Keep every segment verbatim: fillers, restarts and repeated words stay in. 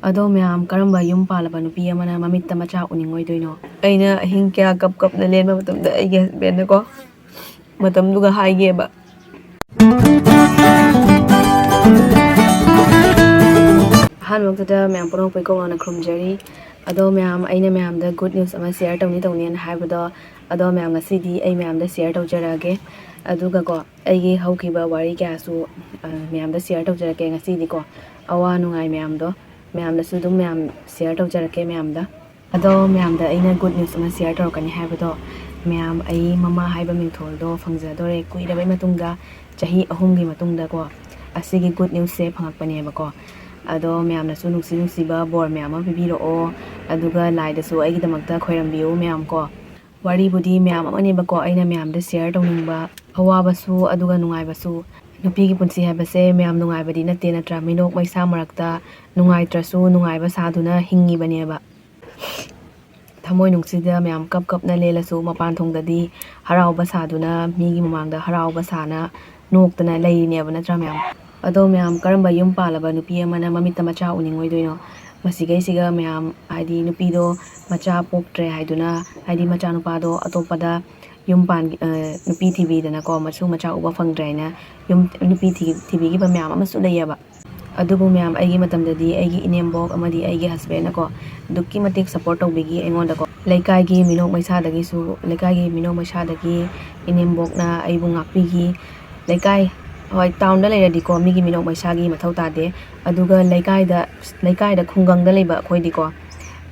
ꯑꯗꯣ ꯃꯌꯥꯝ, ꯀꯔꯝꯕ ꯌꯨꯝ ꯄꯥꯜꯂꯕ ꯅꯨꯄꯤ ꯑꯃꯅ ꯃꯃꯤꯠꯇ ꯃꯆꯥ ꯎꯅꯤꯡꯉꯣꯏꯗꯣꯏꯅꯣ? ꯑꯩꯅ ꯑꯍꯤꯡ ꯀꯌꯥ ꯀꯞ ꯀꯞꯅ ꯂꯦꯟꯕ ꯃꯇꯝꯗ ꯑꯩꯒꯤ ꯍꯁꯕꯦꯟꯅꯀꯣ, ꯃꯇꯝꯗꯨꯒ ꯍꯥꯏꯒꯦꯕ꯫ ꯑꯍꯥꯟꯕꯃꯛꯇꯗ ꯃꯌꯥꯝ ꯄꯨꯝꯅꯃꯛꯄꯨ ꯏꯀꯧ ꯂꯥꯎꯅ ꯈꯨꯔꯨꯝꯖꯔꯤ꯫ ꯑꯗꯣ ꯃꯌꯥꯝ, ꯑꯩꯅ ꯃꯌꯥꯝꯗ ꯒꯨꯗ ꯅ꯭ꯌꯨꯁ ꯑꯃ ꯁꯤꯌꯔ ꯇꯧꯅꯤ ꯇꯧꯅꯤꯅ ꯍꯥꯏꯕꯗꯣ, ꯑꯗꯣ ꯃꯌꯥꯝ, ꯉꯁꯤꯗꯤ ꯑꯩ ꯃꯌꯥꯝꯗ ꯁꯤꯌꯔ ꯇꯧꯖꯔꯛꯑꯒꯦ꯫ ꯑꯗꯨꯒꯀꯣ, ꯑꯩꯒꯤ ꯍꯧꯈꯤꯕ ꯋꯥꯔꯤ ꯀꯌꯥꯁꯨ, ꯑ, ꯃꯌꯥꯝꯗ ꯁꯤꯌꯔ ꯇꯧꯖꯔꯛꯀꯦ ꯉꯁꯤꯗꯤꯀꯣ꯫ ꯑꯋꯥ ꯅꯨꯡꯉꯥꯏ ꯃꯌꯥꯝꯗꯣ ꯃꯌꯥꯝꯗꯁꯨ ꯑꯗꯨꯝ ꯃꯌꯥꯝ ꯁꯤꯌꯔ ꯇꯧꯖꯔꯛꯀꯦ ꯃꯌꯥꯝꯗ꯫ ꯑꯗꯣ ꯃꯌꯥꯝꯗ ꯑꯩꯅ ꯒꯨꯗ ꯅ꯭ꯌꯨꯁ ꯑꯃ ꯁꯤꯌꯔ ꯇꯧꯔꯛꯀꯅꯤ ꯍꯥꯏꯕꯗꯣ, ꯃꯌꯥꯝ, ꯑꯩ ꯃꯃꯥ ꯍꯥꯏꯕ ꯃꯤꯡꯊꯣꯜꯗꯣ ꯐꯪꯖꯗꯣꯔꯦ꯫ ꯀꯨꯏꯔꯕꯩ ꯃꯇꯨꯡꯗ, ꯆꯍꯤ ꯑꯍꯨꯝꯒꯤ ꯃꯇꯨꯡꯗꯀꯣ, ꯑꯁꯤꯒꯤ ꯒꯨꯗ ꯅ꯭ꯌꯨꯁꯁꯦ ꯐꯪꯉꯛꯄꯅꯦꯕꯀꯣ꯫ ꯑꯗꯣ ꯃꯌꯥꯝꯅꯁꯨ ꯅꯨꯡꯁꯤ ꯅꯨꯡꯁꯤꯕ ꯕꯣꯔ ꯃꯌꯥꯝ ꯑꯃ ꯄꯤꯕꯤꯔꯛꯑꯣ, ꯑꯗꯨꯒ ꯂꯥꯏꯗꯁꯨ ꯑꯩꯒꯤꯗꯃꯛꯇ ꯈꯣꯏꯔꯝꯕꯤꯌꯨ ꯃꯌꯥꯝ ꯀꯣ꯫ ꯋꯥꯔꯤꯕꯨꯗꯤ ꯃꯌꯥꯝ ꯑꯃꯅꯦꯕꯀꯣ, ꯑꯩꯅ ꯃꯌꯥꯝꯗ ꯁꯤꯌꯔ ꯇꯧꯅꯤꯡꯕ, ꯑꯋꯥꯕꯁꯨ ꯑꯗꯨꯒ ꯅꯨꯡꯉꯥꯏꯕꯁꯨ꯫ ꯅꯨꯄꯤꯒꯤ ꯄꯨꯟꯁꯤ ꯍꯥꯏꯕꯁꯦ ꯃꯌꯥꯝ ꯅꯨꯡꯉꯥꯏꯕꯗꯤ ꯅꯠꯇꯦ, ꯅꯠꯇ꯭ꯔꯥ? ꯃꯤꯅꯣꯛ ꯃꯩꯁꯥ ꯃꯔꯛꯇ ꯅꯨꯡꯉꯥꯏꯇ꯭ꯔꯁꯨ ꯅꯨꯡꯉꯥꯏꯕ ꯁꯥꯗꯨꯅ ꯍꯤꯡꯉꯤꯕꯅꯦꯕ꯫ ꯊꯃꯣꯏ ꯅꯨꯡꯁꯤꯗ ꯃꯌꯥꯝ ꯀꯞ ꯀꯞꯅ ꯂꯦꯜꯂꯁꯨ, ꯃꯄꯥꯟ ꯊꯣꯡꯗꯗꯤ ꯍꯔꯥꯎꯕ ꯁꯥꯗꯨꯅ, ꯃꯤꯒꯤ ꯃꯃꯥꯡꯗ ꯍꯔꯥꯎꯕ ꯁꯥꯅ ꯅꯣꯛꯇꯅ ꯂꯩꯔꯤꯅꯦꯕ, ꯅꯠꯇ꯭ꯔꯥ ꯃꯌꯥꯝ? ꯑꯗꯣ ꯃꯌꯥꯝ, ꯀꯔꯝꯕ ꯌꯨꯝ ꯄꯥꯜꯂꯕ ꯅꯨꯄꯤ ꯑꯃꯅ ꯃꯃꯤꯠꯇ ꯃꯆꯥ ꯎꯅꯤꯡꯉꯣꯏꯗꯣꯏꯅꯣ? ꯃꯁꯤꯈꯩꯁꯤꯒ ꯃꯌꯥꯝ, ꯍꯥꯏꯗꯤ ꯅꯨꯄꯤꯗꯣ ꯃꯆꯥ ꯄꯣꯛꯇ꯭ꯔꯦ ꯍꯥꯏꯗꯨꯅ, ꯍꯥꯏꯗꯤ ꯃꯆꯥꯅꯨꯄꯥꯗꯣ ꯑꯇꯣꯞꯄꯗ ꯌꯨꯝ ꯄꯥꯟ-, ꯑ, ꯅꯨꯄꯤ ꯊꯤꯕꯤꯗꯅꯀꯣ, ꯃꯁꯨ ꯃꯆꯥ ꯎꯕ ꯐꯪꯗ꯭ꯔꯦ ꯍꯥꯏꯅ ꯌꯨꯝ, ꯅꯨꯄꯤ ꯊꯤ-, ꯊꯤꯕꯤꯈꯤꯕ ꯃꯌꯥꯝ ꯑꯃꯁꯨ ꯂꯩꯌꯦꯕ꯫ ꯑꯗꯨꯕꯨ ꯃꯌꯥꯝ, ꯑꯩꯒꯤ ꯃꯇꯝꯗꯗꯤ ꯑꯩꯒꯤ ꯏꯅꯦꯝꯕꯣꯛ ꯑꯃꯗꯤ ꯑꯩꯒꯤ ꯍꯁꯕꯦꯟꯅꯀꯣ ꯑꯗꯨꯛꯀꯤ ꯃꯇꯤꯛ ꯁꯞꯄꯣꯔꯠ ꯇꯧꯕꯤꯈꯤ ꯑꯩꯉꯣꯟꯗꯀꯣ꯫ ꯂꯩꯀꯥꯏꯒꯤ ꯃꯤꯅꯣꯛ ꯃꯩꯁꯥꯗꯒꯤꯁꯨ, ꯂꯩꯀꯥꯏꯒꯤ ꯃꯤꯅꯣꯛ ꯃꯩꯁꯥꯗꯒꯤ ꯏꯅꯦꯝꯕꯣꯛꯅ ꯑꯩꯕꯨ ꯉꯥꯛꯄꯤꯈꯤ꯫ ꯂꯩꯀꯥꯏ, ꯍꯣꯏ, ꯇꯥꯎꯟꯗ ꯂꯩꯔꯗꯤꯀꯣ ꯃꯤꯒꯤ ꯃꯤꯅꯣꯛ ꯃꯩꯁꯥꯒꯤ ꯃꯊꯧ ꯇꯥꯗꯦ꯫ ꯑꯗꯨꯒ ꯂꯩꯀꯥꯏꯗ, ꯂꯩꯀꯥꯏꯗ ꯈꯨꯡꯒꯪꯗ ꯂꯩꯕ ꯑꯩꯈꯣꯏꯗꯤꯀꯣ,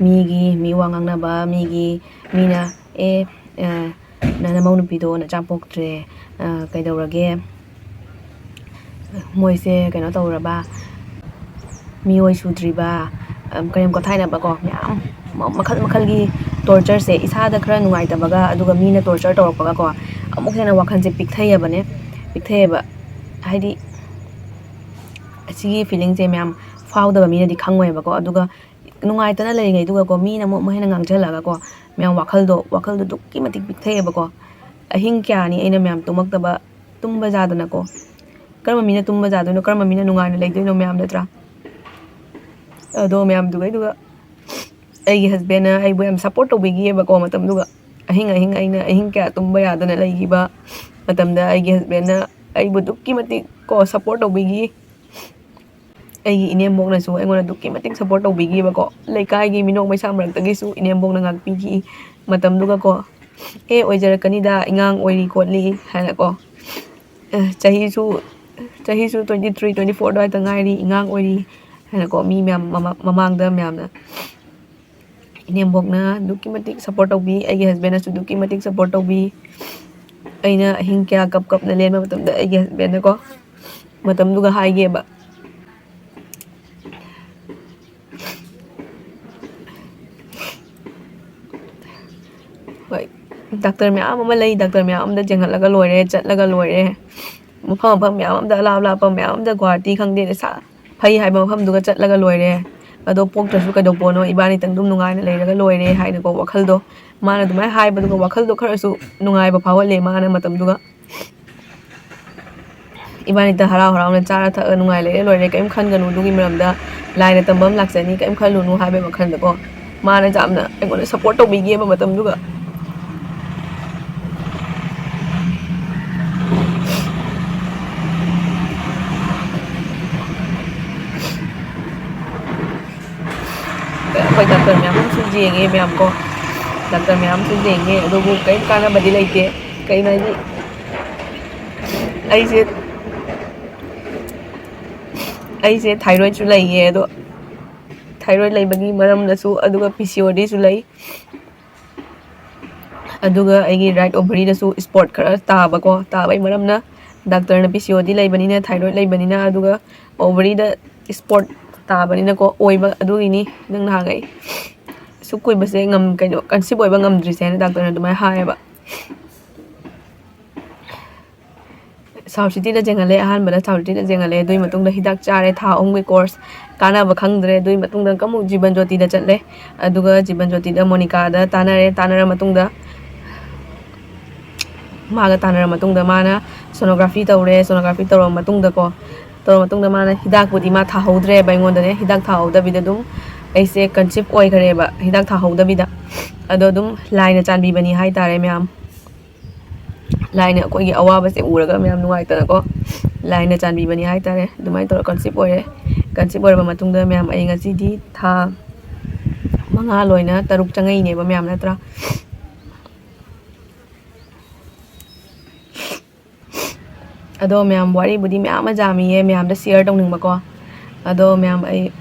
ꯃꯤꯒꯤ ꯃꯤ ꯋꯥ ꯉꯥꯡꯅꯕ, ꯃꯤꯒꯤ, ꯃꯤꯅ, "ꯑꯦ, ꯑ, ꯅ-, ꯅꯃꯧ ꯅꯨꯄꯤꯗꯣ ꯅꯆꯥ ꯄꯣꯛꯇ꯭ꯔꯦ, ꯑ, ꯀꯩꯗꯧꯔꯒꯦ? ꯃꯣꯏꯁꯦ ꯀꯩꯅꯣ ꯇꯧꯔꯕ, ꯃꯤꯑꯣꯏ ꯁꯨꯗ꯭ꯔꯤꯕ?" ꯑ, ꯀꯔꯦꯝ ꯀꯊꯥꯏꯅꯕꯀꯣ, ꯃꯌꯥꯝ ꯃ-, ꯃꯈꯜ ꯃꯈꯜꯒꯤ ꯇꯣꯔꯆꯔꯁꯦ, ꯏꯁꯥꯗ ꯈꯔ ꯅꯨꯡꯉꯥꯏꯇꯕꯒ ꯑꯗꯨꯒ ꯃꯤꯅ ꯇꯣꯔꯆꯔ ꯇꯧꯔꯛꯄꯒꯀꯣ, ꯑꯃꯨꯛ ꯍꯦꯟꯅ ꯋꯥꯈꯜꯁꯦ ꯄꯤꯛꯊꯩꯑꯕꯅꯦ, ꯄꯤꯛꯊꯩꯑꯕ꯫ ꯍꯥꯏꯗꯤ, ꯑꯁꯤꯒꯤ ꯐꯤꯂꯤꯡꯁꯦ ꯃꯌꯥꯝ ꯐꯥꯎꯗꯕ ꯃꯤꯅꯗꯤ ꯈꯪꯉꯣꯏꯕꯀꯣ, ꯑꯗꯨꯒ ꯅꯨꯡꯉꯥꯏꯇꯅ ꯂꯩꯔꯤꯉꯩꯗꯨꯒꯀꯣ, ꯃꯤꯅ ꯑꯃꯨꯛ ꯑꯃꯨꯛ ꯍꯦꯟꯅ ꯉꯥꯡꯁꯤꯜꯂꯒꯀꯣ, ꯃꯌꯥꯝ ꯋꯥꯈꯜꯗꯣ, ꯋꯥꯈꯜꯗꯣ ꯑꯗꯨꯛꯀꯤ ꯃꯇꯤꯛ ꯄꯤꯛꯊꯩꯑꯕꯀꯣ꯫ ꯑꯍꯤꯡ ꯀꯌꯥꯅꯤ ꯑꯩꯅ ꯃꯌꯥꯝ ꯇꯨꯝꯃꯛꯇꯕ, ꯇꯨꯝꯕ ꯌꯥꯗꯅꯀꯣ꯫ ꯀꯔꯝꯕ ꯃꯤꯅ ꯇꯨꯝꯕ ꯌꯥꯗꯣꯏꯅꯣ? ꯀꯔꯝꯕ ꯃꯤꯅ ꯅꯨꯡꯉꯥꯏꯅ ꯂꯩꯗꯣꯏꯅꯣ ꯃꯌꯥꯝ, ꯅꯠꯇ꯭ꯔꯥ? ꯑꯗꯣ ꯃꯌꯥꯝꯗꯨꯒꯩꯗꯨꯒ ꯑꯩꯒꯤ ꯍꯁꯕꯦꯟꯅ ꯑꯩꯕꯨ ꯌꯥꯝ ꯁꯞꯄꯣꯔꯠ ꯇꯧꯕꯤꯈꯤꯑꯕꯀꯣ꯫ ꯃꯇꯝꯗꯨꯒ ꯑꯍꯤꯡ ꯑꯍꯤꯡ ꯑꯩꯅ ꯑꯍꯤꯡ ꯀꯌꯥ ꯇꯨꯝꯕ ꯌꯥꯗꯅ ꯂꯩꯈꯤꯕ ꯃꯇꯝꯗ ꯑꯩꯒꯤ ꯍꯁꯕꯦꯟꯅ ꯑꯩꯕꯨ ꯑꯗꯨꯛꯀꯤ ꯃꯇꯤꯛ ꯀꯣ ꯁꯞꯄꯣꯔꯠ ꯇꯧꯕꯤꯈꯤ꯫ ꯑꯩꯒꯤ ꯏꯅꯦꯝꯕꯣꯛꯅꯁꯨ ꯑꯩꯉꯣꯟꯗ ꯑꯗꯨꯛꯀꯤ ꯃꯇꯤꯛ ꯁꯞꯄꯣꯔꯠ ꯇꯧꯕꯤꯈꯤꯕꯀꯣ꯫ ꯂꯩꯀꯥꯏꯒꯤ ꯃꯤꯅꯣꯛ ꯃꯩꯁꯥ ꯃꯔꯛꯇꯒꯤꯁꯨ ꯏꯅꯦꯝꯕꯣꯛꯅ ꯉꯥꯛꯄꯤꯈꯤ ꯃꯇꯝꯗꯨꯒꯀꯣ꯫ "ꯑꯦ, ꯑꯣꯏꯖꯔꯛꯀꯅꯤꯗ, ꯑꯉꯥꯡ ꯑꯣꯏꯔꯤ ꯈꯣꯠꯂꯤ" ꯍꯥꯏꯅꯀꯣ꯫ "ꯑꯦ, ꯆꯍꯤꯁꯨ, ꯆꯍꯤꯁꯨ twenty three, twenty four ꯑꯗꯨꯋꯥꯏꯗ ꯉꯥꯏꯔꯤ, ꯑꯉꯥꯡ ꯑꯣꯏꯔꯤ" ꯍꯥꯏꯅꯀꯣ꯫ ꯃꯤ ꯃꯌꯥꯝ ꯃꯃꯥ-, ꯃꯃꯥꯡꯗ ꯃꯌꯥꯝꯅ, ꯏꯅꯦꯝꯕꯣꯛꯅ ꯑꯗꯨꯛꯀꯤ ꯃꯇꯤꯛ ꯁꯞꯄꯣꯔꯠ ꯇꯧꯕꯤ, ꯑꯩꯒꯤ ꯍꯁꯕꯦꯟꯅꯁꯨ ꯑꯗꯨꯛꯀꯤ ꯃꯇꯤꯛ ꯁꯞꯄꯣꯔꯠ ꯇꯧꯕꯤ꯫ ꯑꯩꯅ ꯑꯍꯤꯡ ꯀꯌꯥ ꯀꯞ ꯀꯞꯅ ꯂꯦꯟꯕ ꯃꯇꯝꯗ ꯑꯩꯒꯤ ꯍꯁꯕꯦꯟꯅꯀꯣ ꯃꯇꯝꯗꯨꯒ ꯍꯥꯏꯒꯦꯕ, ꯍꯣꯏ, ꯗꯥꯛꯇꯔ ꯃꯌꯥꯝ ꯑꯃ ꯂꯩ, ꯗꯥꯛꯇꯔ ꯃꯌꯥꯝ ꯑꯃꯗ ꯌꯦꯡꯍꯜꯂꯒ ꯂꯣꯏꯔꯦ, ꯆꯠꯂꯒ ꯂꯣꯏꯔꯦ꯫ ꯃꯐꯝ ꯃꯐꯝ ꯃꯌꯥꯝ ꯑꯃꯗ, ꯑꯂꯥꯞ ꯑꯂꯥꯞꯄ ꯃꯌꯥꯝ ꯑꯃꯗ, ꯒꯨꯍꯥꯇꯤ ꯈꯪꯗꯦ, ꯁꯥ-, ꯐꯩ ꯍꯥꯏꯕ ꯃꯐꯝꯗꯨꯒ ꯆꯠꯂꯒ ꯂꯣꯏꯔꯦ꯫ ꯑꯗꯣ ꯄꯣꯛꯇ꯭ꯔꯁꯨ ꯀꯩꯗꯧꯕꯅꯣ, ꯏꯕꯥꯅꯤꯇꯪ ꯑꯗꯨꯝ ꯅꯨꯡꯉꯥꯏꯅ ꯂꯩꯔꯒ ꯂꯣꯏꯔꯦ ꯍꯥꯏꯅꯀꯣ, ꯋꯥꯈꯜꯗꯣ, ꯃꯥꯅ ꯑꯗꯨꯃꯥꯏꯅ ꯍꯥꯏꯕꯗꯨꯒ ꯋꯥꯈꯜꯗꯣ ꯈꯔꯁꯨ ꯅꯨꯡꯉꯥꯏꯕ ꯐꯥꯎꯍꯜꯂꯦ ꯃꯥꯅ ꯃꯇꯝꯗꯨꯒ꯫ ꯏꯕꯥꯅꯤꯇ ꯍꯔꯥꯎ ꯍꯔꯥꯎꯅ ꯆꯥꯔ ꯊꯛꯑ ꯅꯨꯡꯉꯥꯏ ꯂꯩꯔꯦ ꯂꯣꯏꯔꯦ, ꯀꯔꯤꯝ ꯈꯟꯒꯅꯨ ꯑꯗꯨꯒꯤ ꯃꯔꯝꯗ, ꯂꯥꯏꯅ ꯇꯝꯕ ꯑꯃ ꯂꯥꯛꯆꯅꯤ, ꯀꯔꯤꯝ ꯈꯜꯂꯨꯅꯨ ꯍꯥꯏꯕꯒꯤ ꯋꯥꯈꯜꯗꯀꯣ꯫ ꯃꯥꯅ ꯌꯥꯝꯅ ꯑꯩꯉꯣꯟꯗ ꯁꯞꯄꯣꯔꯠ ꯇꯧꯕꯤꯈꯤꯑꯕ ꯃꯇꯝꯗꯨꯒ꯫ ꯑꯩꯈꯣꯏ ꯗꯥꯛꯇꯔ ꯃꯌꯥꯝ ꯑꯃꯁꯨ ꯌꯦꯡꯉꯦ ꯃꯌꯥꯝ ꯀꯣ, ꯗꯥꯛꯇꯔ ꯃꯌꯥꯝ ꯑꯃꯁꯨ ꯌꯦꯡꯉꯦ, ꯑꯗꯨꯕꯨ ꯀꯔꯤꯝ ꯀꯥꯟꯅꯕꯗꯤ ꯂꯩꯇꯦ꯫ ꯀꯩꯅꯣ ꯍꯥꯏꯗꯤ, ꯑꯩꯁꯦ, ꯑꯩꯁꯦ ꯊꯥꯏꯔꯣꯏꯗꯁꯨ ꯂꯩꯌꯦ, ꯑꯗꯣ ꯊꯥꯏꯔꯣꯏꯗ ꯂꯩꯕꯒꯤ ꯃꯔꯝꯅꯁꯨ, ꯑꯗꯨꯒ ꯄꯤ ꯁꯤ ꯑꯣ ꯗꯤꯁꯨ ꯂꯩ, ꯑꯗꯨꯒ ꯑꯩꯒꯤ ꯔꯥꯏꯠ ꯑꯣꯚꯔꯤꯗꯁꯨ ꯏꯁꯄꯣꯠ ꯈꯔ ꯇꯥꯕꯀꯣ, ꯇꯥꯕꯒꯤ ꯃꯔꯝꯅ ꯗꯥꯛꯇꯔꯅ ꯄꯤ ꯁꯤ ꯑꯣ ꯗꯤ ꯂꯩꯕꯅꯤꯅ, ꯊꯥꯏꯔꯣꯏꯗ ꯂꯩꯕꯅꯤꯅ, ꯑꯗꯨꯒ ꯑꯣꯚꯔꯤꯗ ꯏꯁꯄꯣꯠ ꯇꯥꯕꯅꯤꯅꯀꯣ, ꯑꯣꯏꯕ ꯑꯗꯨꯒꯤꯅꯤ ꯅꯪ ꯅꯍꯥꯟꯈꯩ ꯑꯁꯨꯛ ꯀꯨꯏꯕꯁꯦ ꯉꯝ-, ꯀꯩꯅꯣ, ꯀꯟꯁꯤꯞ ꯑꯣꯏꯕ ꯉꯝꯗ꯭ꯔꯤꯁꯦ ꯍꯥꯏꯅ ꯗꯥꯛꯇꯔꯅ ꯑꯗꯨꯃꯥꯏꯅ ꯍꯥꯏꯌꯦꯕ꯫ ꯁꯥꯎꯠ ꯁꯤꯇꯤꯗ ꯌꯦꯡꯍꯜꯂꯦ, ꯑꯍꯥꯟꯕꯗ ꯁꯥꯎꯠ ꯁꯤꯇꯤꯗ ꯌꯦꯡꯍꯜꯂꯦ, ꯑꯗꯨꯒꯤ ꯃꯇꯨꯡꯗ ꯍꯤꯗꯥꯛ ꯆꯥꯔꯦ ꯊꯥ ꯑꯍꯨꯝꯒꯤ ꯀꯣꯔꯁ, ꯀꯥꯟꯅꯕ ꯈꯪꯗ꯭ꯔꯦ, ꯑꯗꯨꯒꯤ ꯃꯇꯨꯡꯗ ꯑꯃꯨꯛ ꯖꯤꯕꯟ ꯖꯣꯇꯤꯗ ꯆꯠꯂꯦ, ꯑꯗꯨꯒ ꯖꯤꯕꯟ ꯖꯣꯇꯤꯗ ꯃꯣꯅꯤꯀꯥꯗ ꯇꯥꯟꯅꯔꯦ, ꯇꯥꯟꯅꯔ ꯃꯇꯨꯡꯗ, ꯃꯥꯒ ꯇꯥꯟꯅꯔ ꯃꯇꯨꯡꯗ ꯃꯥꯅ ꯁꯣꯅꯣꯒ꯭ꯔꯥꯐꯤ ꯇꯧꯔꯦ, ꯁꯣꯅꯣꯒ꯭ꯔꯥꯐꯤ ꯇꯧꯔꯕ ꯃꯇꯨꯡꯗꯀꯣ, ꯇꯧꯔ ꯃꯇꯨꯡꯗ ꯃꯥꯅ ꯍꯤꯗꯥꯛꯄꯨꯗꯤ ꯃꯥ ꯊꯥꯍꯧꯗ꯭ꯔꯦꯕ ꯑꯩꯉꯣꯟꯗꯅꯦ, ꯍꯤꯗꯥꯛ ꯊꯥꯍꯧꯗꯕꯤꯗ ꯑꯗꯨꯝ ꯑꯩꯁꯦ ꯀꯟꯁꯤꯞ ꯑꯣꯏꯈ꯭ꯔꯦꯕ, ꯍꯤꯗꯥꯛ ꯊꯥꯍꯧꯗꯕꯤꯗ꯫ ꯑꯗꯣ ꯑꯗꯨꯝ ꯂꯥꯏꯅ ꯆꯥꯟꯕꯤꯕꯅꯤ ꯍꯥꯏꯇꯥꯔꯦ ꯃꯌꯥꯝ, ꯂꯥꯏꯅ ꯑꯩꯈꯣꯏꯒꯤ ꯑꯋꯥꯕꯁꯦ ꯎꯔꯒ ꯃꯌꯥꯝ ꯅꯨꯡꯉꯥꯏꯇꯅꯀꯣ, ꯂꯥꯏꯅ ꯆꯥꯟꯕꯤꯕꯅꯤ ꯍꯥꯏꯇꯥꯔꯦ꯫ ꯑꯗꯨꯃꯥꯏꯅ ꯇꯧꯔꯒ ꯀꯟꯁꯤꯞ ꯑꯣꯏꯔꯦ꯫ ꯀꯟꯁꯤꯞ ꯑꯣꯏꯔꯕ ꯃꯇꯨꯡꯗ ꯃꯌꯥꯝ ꯑꯩ ꯉꯁꯤꯗꯤ ꯊꯥ ꯃꯉꯥ ꯂꯣꯏꯅ ꯇꯔꯨꯛ ꯆꯪꯉꯛꯏꯅꯦꯕ ꯃꯌꯥꯝ, ꯅꯠꯇ꯭ꯔꯥ? ꯑꯗꯣ ꯃꯌꯥꯝ, ꯋꯥꯔꯤꯕꯨꯗꯤ ꯃꯌꯥꯝ ꯑꯃ ꯌꯥꯝꯃꯤꯌꯦ, ꯃꯌꯥꯝꯗ ꯁꯤꯌꯔ ꯇꯧꯅꯤꯡꯕꯀꯣ꯫ ꯑꯗꯣ ꯃꯌꯥꯝ, ꯑꯩ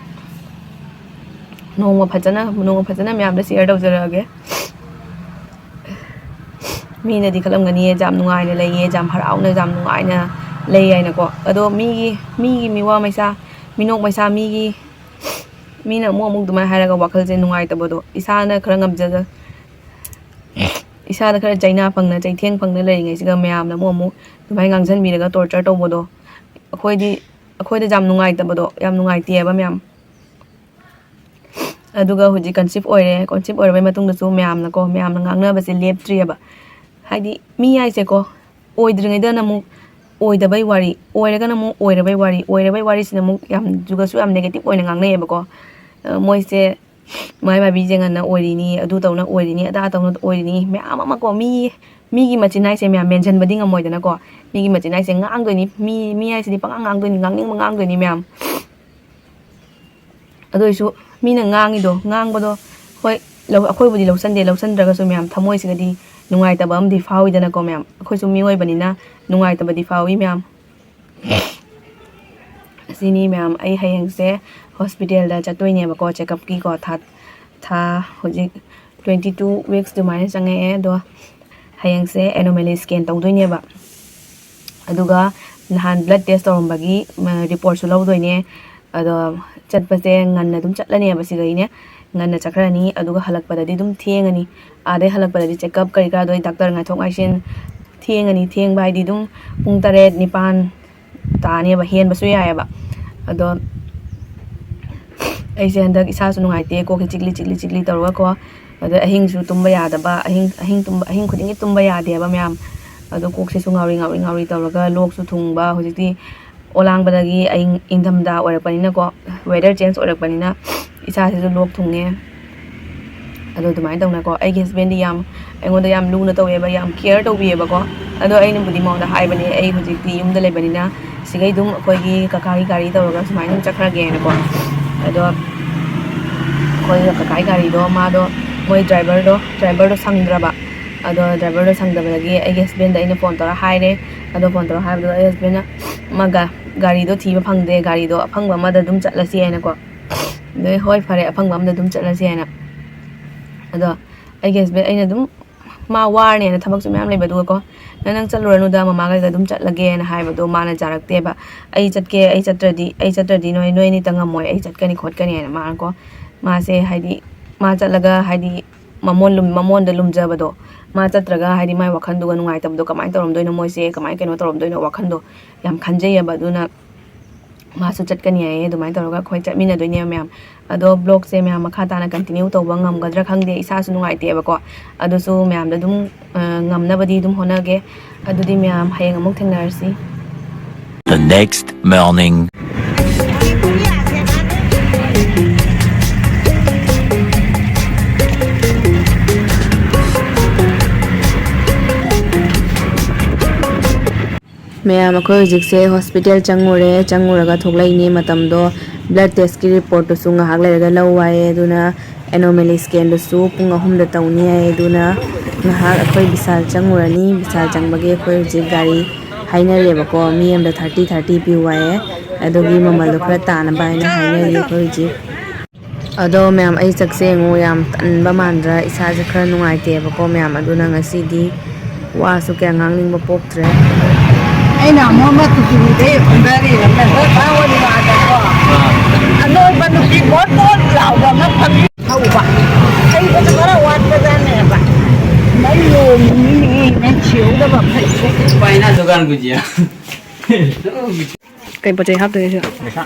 ꯅꯣꯡꯃ ꯐꯖꯅ, ꯅꯣꯡꯃ ꯐꯖꯅ ꯃꯌꯥꯝꯗ ꯁꯤꯌꯔ ꯇꯧꯖꯔꯛꯑꯒꯦ꯫ ꯃꯤꯅꯗꯤ ꯈꯜꯂꯝꯒꯅꯤꯌꯦ, "ꯌꯥꯝ ꯅꯨꯡꯉꯥꯏꯅ ꯂꯩꯌꯦ, ꯌꯥꯝ ꯍꯔꯥꯎꯅ, ꯌꯥꯝ ꯅꯨꯡꯉꯥꯏꯅ ꯂꯩ" ꯍꯥꯏꯅꯀꯣ꯫ ꯑꯗꯣ ꯃꯤꯒꯤ, ꯃꯤꯒꯤ ꯃꯤꯋꯥ ꯃꯩꯁꯥ, ꯃꯤꯅꯣꯛ ꯃꯩꯁꯥ, ꯃꯤꯒꯤ, ꯃꯤꯅ ꯑꯃꯨꯛ ꯑꯃꯨꯛ ꯑꯗꯨꯃꯥꯏꯅ ꯍꯥꯏꯔꯒ ꯋꯥꯈꯜꯁꯦ ꯅꯨꯡꯉꯥꯏꯇꯕꯗꯣ, ꯏꯁꯥꯅ ꯈꯔ ꯉꯝꯖꯗ-, ꯏꯁꯥꯗ ꯈꯔ ꯆꯩꯅꯥ ꯐꯪꯅ, ꯆꯩꯊꯦꯡ ꯐꯪꯅ ꯂꯩꯔꯤꯉꯩꯁꯤꯒ ꯃꯌꯥꯝꯅ ꯑꯃꯨꯛ ꯑꯃꯨꯛ ꯑꯗꯨꯃꯥꯏꯅ ꯉꯥꯡꯁꯤꯟꯕꯤꯔꯒ ꯇꯣꯔꯆꯔ ꯇꯧꯕꯗꯣ, ꯑꯩꯈꯣꯏꯗꯤ, ꯑꯩꯈꯣꯏꯗ ꯌꯥꯝ ꯅꯨꯡꯉꯥꯏꯇꯕꯗꯣ, ꯌꯥꯝ ꯅꯨꯡꯉꯥꯏꯇꯦꯕ ꯃꯌꯥꯝ꯫ ꯑꯗꯨꯒ ꯍꯧꯖꯤꯛ ꯀꯟꯁꯤꯞ ꯑꯣꯏꯔꯦ, ꯀꯟꯁꯤꯞ ꯑꯣꯏꯔꯕꯩ ꯃꯇꯨꯡꯗꯁꯨ ꯃꯌꯥꯝꯅꯀꯣ, ꯃꯌꯥꯝꯅ ꯉꯥꯡꯅꯕꯁꯦ ꯂꯦꯞꯇ꯭ꯔꯤꯑꯕ꯫ ꯍꯥꯏꯗꯤ ꯃꯤ ꯍꯥꯏꯁꯦꯀꯣ, ꯑꯣꯏꯗ꯭ꯔꯤꯉꯩꯗꯅ ꯑꯃꯨꯛ ꯑꯣꯏꯗꯕꯩ ꯋꯥꯔꯤ, ꯑꯣꯏꯔꯒꯅ ꯑꯃꯨꯛ ꯑꯣꯏꯔꯕꯩ ꯋꯥꯔꯤ, ꯑꯣꯏꯔꯕꯩ ꯋꯥꯔꯤꯁꯤꯅ ꯑꯃꯨꯛ ꯌꯥꯝ ꯖꯨꯒꯁꯨ ꯌꯥꯝ ꯅꯦꯒꯦꯇꯤꯞ ꯑꯣꯏꯅ ꯉꯥꯡꯅꯩꯌꯦꯕꯀꯣ꯫ ꯑ, ꯃꯣꯏꯁꯦ ꯃꯥꯏ ꯃꯥꯏꯕꯤꯁꯦ ꯉꯟꯅ ꯑꯣꯏꯔꯤꯅꯤ, ꯑꯗꯨ ꯇꯧꯅ ꯑꯣꯏꯔꯤꯅꯤ, ꯑꯗꯥ ꯇꯧꯅ ꯑꯣꯏꯔꯤꯅꯤ, ꯃꯌꯥꯝ ꯑꯃꯀꯣ, ꯃꯤ, ꯃꯤꯒꯤ ꯃꯆꯤꯟ ꯍꯥꯏꯁꯦ ꯃꯌꯥꯝ ꯃꯦꯟꯁꯤꯟꯕꯗꯤ ꯉꯝꯃꯣꯏꯗꯅꯀꯣ꯫ ꯃꯤꯒꯤ ꯃꯆꯤꯟ ꯍꯥꯏꯁꯦ ꯉꯥꯡꯗꯣꯏꯅꯤ, ꯃꯤ, ꯃꯤ ꯍꯥꯏꯁꯤꯗꯤ ꯄꯉꯥꯡ ꯉꯥꯡꯗꯣꯏꯅꯤ, ꯉꯥꯡꯅꯤꯡꯕ ꯉꯥꯡꯗꯣꯏꯅꯤ ꯃꯌꯥꯝ꯫ ꯑꯗꯨ ꯑꯣꯏꯁꯨ ꯃꯤꯅ ꯉꯥꯡꯉꯤꯗꯣ, ꯉꯥꯡꯕꯗꯣ, ꯍꯣꯏ, ꯂꯧ-, ꯑꯩꯈꯣꯏꯕꯨꯗꯤ ꯂꯧꯁꯟꯗꯦ, ꯂꯧꯁꯟꯗ꯭ꯔꯒꯁꯨ ꯃꯌꯥꯝ ꯊꯃꯣꯏꯁꯤꯗꯗꯤ ꯅꯨꯡꯉꯥꯏꯇꯕ ꯑꯃꯗꯤ ꯐꯥꯎꯋꯤꯗꯅꯀꯣ ꯃꯌꯥꯝ꯫ ꯑꯩꯈꯣꯏꯁꯨ ꯃꯤꯑꯣꯏꯕꯅꯤꯅ ꯅꯨꯡꯉꯥꯏꯇꯕꯗꯤ ꯐꯥꯎꯋꯤ ꯃꯌꯥꯝ꯫ ꯑꯁꯤꯅꯤ ꯃꯌꯥꯝ, ꯑꯩ ꯍꯌꯦꯡꯁꯦ ꯍꯣꯁꯄꯤꯇꯥꯜꯗ ꯆꯠꯇꯣꯏꯅꯦꯕꯀꯣ, ꯆꯦꯛꯑꯞꯀꯤꯀꯣ꯫ ꯊꯥ, ꯊꯥ ꯍꯧꯖꯤꯛ twenty two weeks ꯑꯗꯨꯃꯥꯏꯅ ꯆꯪꯉꯛꯑꯦ꯫ ꯑꯗꯣ ꯍꯌꯦꯡꯁꯦ ꯑꯦꯅꯣꯃꯦꯂꯤ ꯁ꯭ꯀꯦꯟ ꯇꯧꯗꯣꯏꯅꯦꯕ꯫ ꯑꯗꯨꯒ ꯅꯍꯥꯟ ꯕ꯭ꯂꯗ ꯇꯦꯁ ꯇꯧꯔꯝꯕꯒꯤ, ꯃ, ꯔꯤꯄꯣꯔꯠꯁꯨ ꯂꯧꯗꯣꯏꯅꯦ꯫ ꯑꯗꯣ ꯆꯠꯄꯁꯦ ꯉꯟꯅ ꯑꯗꯨꯝ ꯆꯠꯂꯅꯦꯕ ꯁꯤꯗꯒꯤꯅꯦ꯫ ꯉꯟꯅ ꯆꯠꯈ꯭ꯔꯅꯤ, ꯑꯗꯨꯒ ꯍꯜꯂꯛꯄꯗꯗꯤ ꯑꯗꯨꯝ ꯊꯦꯡꯉꯅꯤ꯫ ꯑꯥꯗꯩ ꯍꯜꯂꯛꯄꯗꯗꯤ ꯆꯦꯛꯑꯞ ꯀꯔꯤ ꯀꯔꯥꯗꯣ, ꯗꯥꯛꯇꯔ ꯉꯥꯏꯊꯣꯛ ꯉꯥꯏꯁꯤꯟ ꯊꯦꯡꯉꯅꯤ꯫ ꯊꯦꯡꯕ ꯍꯥꯏꯗꯤ ꯑꯗꯨꯝ ꯄꯨꯡ ꯇꯔꯦꯠ, ꯅꯤꯄꯥꯟ ꯇꯥꯅꯦꯕ, ꯍꯦꯟꯕꯁꯨ ꯌꯥꯏꯑꯕ꯫ ꯑꯗꯣ ꯑꯩꯁꯦ ꯍꯟꯗꯛ ꯏꯁꯥꯁꯨ ꯅꯨꯡꯉꯥꯏꯇꯦ, ꯀꯣꯛꯁꯦ ꯆꯤꯛꯂꯤ ꯆꯤꯛꯂꯤ ꯆꯤꯛꯂꯤ ꯇꯧꯔꯒꯀꯣ꯫ ꯑꯗ ꯑꯍꯤꯡꯁꯨ ꯇꯨꯝꯕ ꯌꯥꯗꯕ, ꯑꯍꯤꯡ, ꯑꯍꯤꯡ ꯇꯨꯝꯕ, ꯑꯍꯤꯡ ꯈꯨꯗꯤꯡꯒꯤ ꯇꯨꯝꯕ ꯌꯥꯗꯦꯕ ꯃꯌꯥꯝ꯫ ꯑꯗꯣ ꯀꯣꯛꯁꯤꯁꯨ ꯉꯥꯎꯔꯤ ꯉꯥꯎꯔꯤ ꯉꯥꯎꯔꯤ ꯇꯧꯔꯒ, ꯂꯣꯛꯁꯨ ꯊꯨꯡꯕ, ꯍꯧꯖꯤꯛꯇꯤ ꯑꯣꯂꯥꯡꯕꯗꯒꯤ ꯑꯌꯤꯡ-, ꯏꯪꯊꯝꯊꯥ ꯑꯣꯏꯔꯛꯄꯅꯤꯅꯀꯣ, weather change ꯑꯣꯏꯔꯛꯄꯅꯤꯅ ꯏꯁꯥꯁꯤꯁꯨ ꯂꯣꯛ ꯊꯨꯡꯉꯦ꯫ ꯑꯗꯣ ꯑꯗꯨꯃꯥꯏꯅ ꯇꯧꯅꯀꯣ, ꯑꯩꯒꯤ husbandꯗꯤ ꯌꯥꯝ, ꯑꯩꯉꯣꯟꯗ ꯌꯥꯝ ꯂꯨꯅ ꯇꯧꯋꯦꯕ, ꯌꯥꯝ care ꯇꯧꯕꯤꯌꯦꯕꯀꯣ꯫ ꯑꯗꯣ ꯑꯩꯅꯕꯨꯗꯤ ꯃꯉꯣꯟꯗ ꯍꯥꯏꯕꯅꯦ, "ꯑꯩ ꯍꯧꯖꯤꯛꯇꯤ ꯌꯨꯝꯗ ꯂꯩꯕꯅꯤꯅ ꯁꯤꯈꯩ ꯑꯗꯨꯝ ꯑꯩꯈꯣꯏꯒꯤ ꯀꯀꯥꯒꯤ ꯒꯥꯔꯤ ꯇꯧꯔꯒ ꯁꯨꯃꯥꯏꯅ ꯑꯗꯨꯝ ꯆꯠꯈ꯭ꯔꯒꯦꯅꯀꯣ"꯫ ꯑꯗꯣ ꯑꯩꯈꯣꯏ ꯀꯀꯥꯒꯤ ꯒꯥꯔꯤꯗꯣ, ꯃꯥꯗꯣ, ꯃꯣꯏ driverꯗꯣ, driverꯗꯣ ꯁꯪꯗ꯭ꯔꯕ꯫ ꯑꯗꯣ driverꯗꯣ ꯁꯪꯗꯕꯗꯒꯤ ꯑꯩꯒꯤ husbandꯗ ꯑꯩꯅ phone ꯇꯧꯔ ꯍꯥꯏꯔꯦ꯫ ꯑꯗꯣ phone ꯇꯧꯔ ꯍꯥꯏꯕꯗꯣ ꯑꯩ husbandꯅ ꯃꯥ ꯒꯥ-, ꯒꯥꯔꯤꯗꯣ ꯊꯤꯕ ꯐꯪꯗꯦ, ꯒꯥꯔꯤꯗꯣ ꯑꯐꯪꯕ ꯑꯃꯗ ꯑꯗꯨꯝ ꯆꯠꯂꯁꯤ ꯍꯥꯏꯅꯀꯣ꯫ ꯑꯗꯩ, "ꯍꯣꯏ, ꯐꯔꯦ, ꯑꯐꯪꯕ ꯑꯃꯗ ꯑꯗꯨꯝ ꯆꯠꯂꯁꯤ" ꯍꯥꯏꯅ꯫ ꯑꯗꯣ ꯑꯩꯒꯤ husband, ꯑꯩꯅ ꯑꯗꯨꯝ, ꯃꯥ ꯋꯥꯔꯅꯦꯅ ꯊꯕꯛꯁꯨ ꯃꯌꯥꯝ ꯂꯩꯕ, ꯑꯗꯨꯒꯀꯣ, "ꯅꯪ, ꯅꯪ ꯆꯠꯂꯨꯔꯅꯨꯗ, ꯃꯃꯥꯒ ꯑꯩꯒ ꯑꯗꯨꯝ ꯆꯠꯂꯒꯦꯅ" ꯍꯥꯏꯕꯗꯣ ꯃꯥꯅ ꯌꯥꯔꯛꯇꯦꯕ꯫ "ꯑꯩ ꯆꯠꯀꯦ, ꯑꯩ ꯆꯠꯇ꯭ꯔꯗꯤ, ꯑꯩ ꯆꯠꯇ꯭ꯔꯗꯤ ꯅꯣꯏ, ꯅꯣꯏ ꯑꯅꯤꯇ ꯉꯝꯃꯣꯏ, ꯑꯩ ꯆꯠꯀꯅꯤ ꯈꯣꯠꯀꯅꯤ" ꯍꯥꯏꯅ ꯃꯥꯅꯀꯣ, ꯃꯥꯁꯦ, ꯍꯥꯏꯗꯤ, ꯃꯥ ꯆꯠꯂꯒ, ꯍꯥꯏꯗꯤ, ꯃꯃꯣꯟ ꯂꯨꯝ-, ꯃꯃꯣꯟꯗ ꯂꯨꯝꯖꯕꯗꯣ, ꯃꯥ ꯆꯠꯇ꯭ꯔꯒ, ꯍꯥꯏꯗꯤ, ꯃꯥꯏ ꯋꯥꯈꯜꯗꯨꯒ ꯅꯨꯡꯉꯥꯏꯇꯕꯗꯣ, "ꯀꯃꯥꯏꯅ ꯇꯧꯔꯝꯗꯣꯏꯅꯣ ꯃꯣꯏꯁꯦ, ꯀꯃꯥꯏꯅ ꯀꯩꯅꯣ ꯇꯧꯔꯝꯗꯣꯏꯅꯣ?" ꯋꯥꯈꯜꯗꯣ ꯌꯥꯝ ꯈꯟꯖꯩꯌꯦꯕ꯫ ꯑꯗꯨꯅ ꯃꯥꯁꯨ ꯆꯠꯀꯅꯤ ꯍꯥꯏꯌꯦ꯫ ꯑꯗꯨꯃꯥꯏꯅ ꯇꯧꯔꯒ ꯑꯩꯈꯣꯏ ꯆꯠꯃꯤꯟꯅꯗꯣꯏꯅꯦꯕ ꯃꯌꯥꯝ꯫ ꯑꯗꯣ vlogꯁꯦ ꯃꯌꯥꯝ ꯃꯈꯥ ꯇꯥꯅ continue ꯇꯧꯕ ꯉꯝꯒꯗ꯭ꯔꯥ ꯈꯪꯗꯦ, ꯏꯁꯥꯁꯨ ꯅꯨꯡꯉꯥꯏꯇꯦꯕꯀꯣ꯫ ꯑꯗꯨꯁꯨ ꯃꯌꯥꯝꯗ ꯑꯗꯨꯝ, ꯑ, ꯉꯝꯅꯕꯗꯤ ꯑꯗꯨꯝ ꯍꯣꯠꯅꯒꯦ꯫ ꯑꯗꯨꯗꯤ ꯃꯌꯥꯝ, ꯍꯌꯦꯡ ꯑꯃꯨꯛ ꯊꯦꯡꯅꯔꯁꯤ꯫ The next morning. ꯃꯌꯥꯝ, ꯑꯩꯈꯣꯏ ꯍꯧꯖꯤꯛꯁꯦ hospital ꯆꯪꯉꯨꯔꯦ꯫ ꯆꯪꯉꯨꯔꯒ ꯊꯣꯛꯂꯛꯏꯅꯦ꯫ ꯃꯇꯝꯗꯣ blood testꯀꯤ reportꯇꯨꯁꯨ ꯉꯥꯏꯍꯥꯛ ꯂꯩꯔꯒ ꯂꯧ ꯍꯥꯏꯌꯦ꯫ ꯑꯗꯨꯅ anomaly scanꯗꯨꯁꯨ ꯄꯨꯡ ꯑꯍꯨꯝꯗ ꯇꯧꯅꯤ ꯍꯥꯏꯌꯦ꯫ ꯑꯗꯨꯅ ꯉꯥꯏꯍꯥꯛ ꯑꯩꯈꯣꯏ ꯕꯤꯁꯥꯜ ꯆꯪꯉꯨꯔꯅꯤ꯫ ꯕꯤꯁꯥꯜ ꯆꯪꯕꯒꯤ ꯑꯩꯈꯣꯏ ꯍꯧꯖꯤꯛ ꯒꯥꯔꯤ ꯍꯥꯏꯅꯔꯦꯕꯀꯣ꯫ ꯃꯤ ꯑꯃꯗ thirty thirty ꯄꯤꯌꯨ ꯍꯥꯏꯌꯦ꯫ ꯑꯗꯨꯒꯤ ꯃꯃꯜꯗꯣ ꯈꯔ ꯇꯥꯅꯕ ꯍꯥꯏꯅ ꯍꯥꯏꯅꯔꯤ ꯑꯩꯈꯣꯏ ꯍꯧꯖꯤꯛ꯫ ꯑꯗꯣ ꯃꯌꯥꯝ, ꯑꯩ ꯁꯛꯁꯦ ꯌꯦꯡꯉꯨ, ꯌꯥꯝ ꯇꯟꯕ ꯃꯥꯟꯗ꯭ꯔꯥ? ꯏꯁꯥꯁꯦ ꯈꯔ ꯅꯨꯡꯉꯥꯏꯇꯦꯕꯀꯣ ꯃꯌꯥꯝ, ꯑꯗꯨꯅ ꯉꯁꯤꯗꯤ ꯋꯥꯁꯨ ꯀꯌꯥ ꯉꯥꯡꯅꯤꯡꯕ ꯄꯣꯛꯇ꯭ꯔꯦ꯫ ꯑꯩꯅ ꯑꯃꯨꯛ ꯑꯃ ꯀꯨꯆꯨꯗꯩ ꯍꯨꯟꯗꯔꯤꯅꯦ꯫ ꯃꯦꯝꯕꯔ ꯄꯥꯎ ꯅꯨꯡꯉꯥꯏꯇꯕꯀꯣ꯫ ꯑꯅꯣꯏꯕ ꯅꯨꯄꯤ ꯕꯣꯠ ꯕꯣꯠ ꯂꯥꯎꯕ ꯑꯃ ꯐꯝꯃꯤ ꯍꯧꯕ꯫ ꯍꯩꯕꯁꯨ ꯈꯔ ꯋꯥꯠꯄꯖꯥꯠꯅꯦꯕ꯫ ꯃꯩ ꯂꯣꯝꯃꯤꯅꯤꯅꯦ, ꯅꯪ ꯁꯤꯍꯧꯗꯕ ꯐꯩ꯫ ꯄꯥꯏꯅ ꯗꯨꯀꯥꯟ ꯀꯨꯖꯤꯌꯥ꯫ ꯀꯩ ꯄꯣꯠ ꯆꯩ ꯍꯥꯞꯇꯣꯏꯅꯣ ꯁꯤꯗ? ꯄꯩꯁꯥ꯫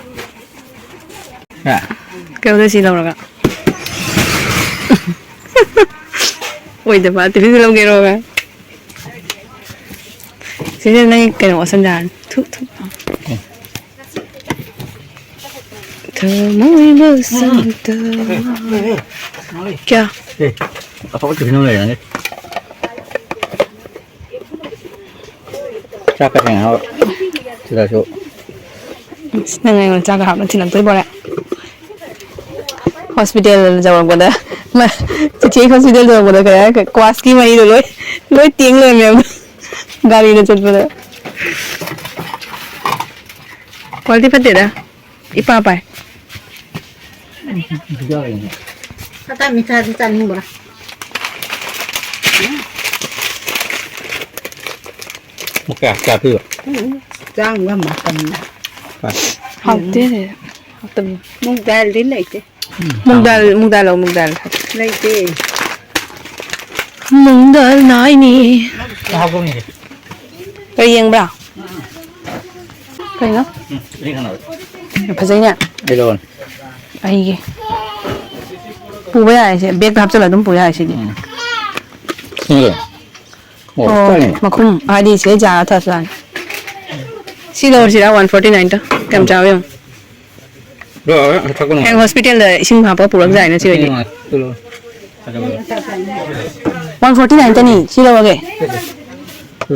ꯀꯩꯗꯧꯗꯣꯏ ꯁꯤ ꯂꯧꯔꯒ? ꯑꯣꯏꯗꯕ, ꯇꯤꯐꯤꯟꯁꯨ ꯂꯧꯒꯦꯔꯣꯒ? ꯁꯤꯁꯦ ꯅꯪꯒꯤ ꯀꯩꯅꯣ ꯑꯣꯠꯁꯟꯖꯥꯔꯅꯤ꯫ ꯊꯨ, ꯊꯨ꯫ ꯊꯃꯣꯏ ꯕꯁꯟꯇ꯫ ꯀꯌꯥ? ꯑꯦ, ꯑꯐꯕ ꯇꯤꯐꯤꯟ ꯑꯃ ꯂꯩꯔꯅꯤ꯫ ꯆꯥꯛꯀ ꯊꯦꯡꯅꯕ ꯁꯤꯗꯁꯨ꯫ ꯑꯁ, ꯅꯪ ꯑꯩꯉꯣꯟꯗ ꯆꯥꯛꯀ ꯍꯥꯞꯅ ꯊꯤꯜꯂꯛꯇꯣꯏ ꯕꯣꯔꯦ꯫ ꯍꯣꯁꯄꯤꯇꯥꯜ ꯌꯧꯔꯛꯄꯗ, ꯃ-, ꯆꯤꯆꯦ ꯍꯣꯁꯄꯤꯇꯥꯜ ꯌꯧꯔꯛꯄꯗ ꯀꯩ ꯍꯥꯏ-, ꯀ꯭ꯋꯥꯁꯀꯤ ꯃꯍꯤꯗꯣ ꯂꯣꯏ, ꯂꯣꯏ ꯇꯦꯡ ꯂꯩꯔꯝꯃꯦꯕ꯫ ꯒꯥꯔꯤꯗ ꯆꯠꯄꯗ꯫ ꯀ꯭ꯋꯥꯂꯤꯇꯤ ꯐꯠꯇꯦꯗ꯫ ꯏꯄꯥ ꯄꯥꯏ꯫ ꯑꯇꯥ ꯃꯤꯊꯥꯗꯤ ꯆꯥꯅꯤꯡꯕ꯭ꯔꯥ? ꯀꯌꯥ, ꯀꯌꯥ ꯄꯤꯕ? ꯎꯝ, ꯆꯥꯝꯃꯒ ꯃꯥꯄꯟ꯫ ꯍꯣꯏ꯫ ꯍꯥꯎꯇꯦ꯫ ꯍꯥꯎꯇꯕꯅꯤ꯫ ꯃꯨꯛ ꯗꯥꯜꯗꯤ ꯂꯩꯇꯦ꯫ ꯎꯝ, ꯃꯨꯛ ꯗꯥꯜ, ꯆꯥꯝꯃꯒ ꯃꯨꯛ ꯗꯥꯜ ꯂꯧ, ꯃꯨꯛ ꯗꯥꯜ꯫ ꯂꯩꯇꯦ꯫ ꯃꯨꯛ ꯗꯥꯜ ꯅꯥꯏꯅꯤ꯫ ꯍꯥꯎꯕꯅꯤꯅꯦ꯫ ꯀꯔꯤ ꯌꯦꯡꯕ꯭ꯔꯥ? ꯀꯩꯅꯣ? ꯎꯝ, ꯁꯤ ꯀꯩꯅꯣ꯫ ꯌꯥꯝ ꯐꯖꯩꯅꯦ꯫ ꯑꯩ ꯂꯧꯔꯅꯤ꯫ ꯑꯩꯒꯤ꯫ ꯄꯨꯕ ꯌꯥꯔꯦ ꯁꯦ꯫ ꯕꯦꯒꯇ ꯍꯥꯞꯆꯜꯂ ꯑꯗꯨꯝ ꯄꯨ ꯌꯥꯔꯦ ꯁꯤꯗꯤ꯫ ꯎꯝ꯫ ꯁꯤꯅ ꯀꯩꯅꯣ? ꯑꯣ, ꯑꯣ, ꯆꯥꯅꯤ꯫ ꯃꯈꯨꯝ꯫ ꯍꯥꯏꯗꯤ ꯁꯤꯗꯩ ꯖꯥꯔ ꯊꯥꯁꯨ ꯌꯥꯅꯤ꯫ ꯁꯤ ꯂꯧꯔꯁꯤꯔꯥ, one forty nine ꯇ? ꯀꯌꯥꯝ ꯆꯥꯎꯋꯤ ꯌꯦꯡꯉꯨ꯫ ꯂꯣꯏꯔꯦ, ꯊꯛꯄ ꯅꯨꯡꯉꯥꯏ꯫ ꯍꯌꯦꯡ ꯍꯣꯁꯄꯤꯇꯥꯜꯗ ꯏꯁꯤꯡ ꯍꯥꯞꯄ ꯄꯨꯔꯛ ꯌꯥꯏꯅ ꯁꯤ ꯑꯣꯏꯗꯤ꯫ ꯅꯨꯡꯉꯥꯏ꯫ ꯇꯨ ꯂꯧꯔꯣ꯫ ꯐꯖꯕ꯫ One forty nine ꯇꯅꯤ, ꯁꯤ ꯂꯧꯔꯒꯦ꯫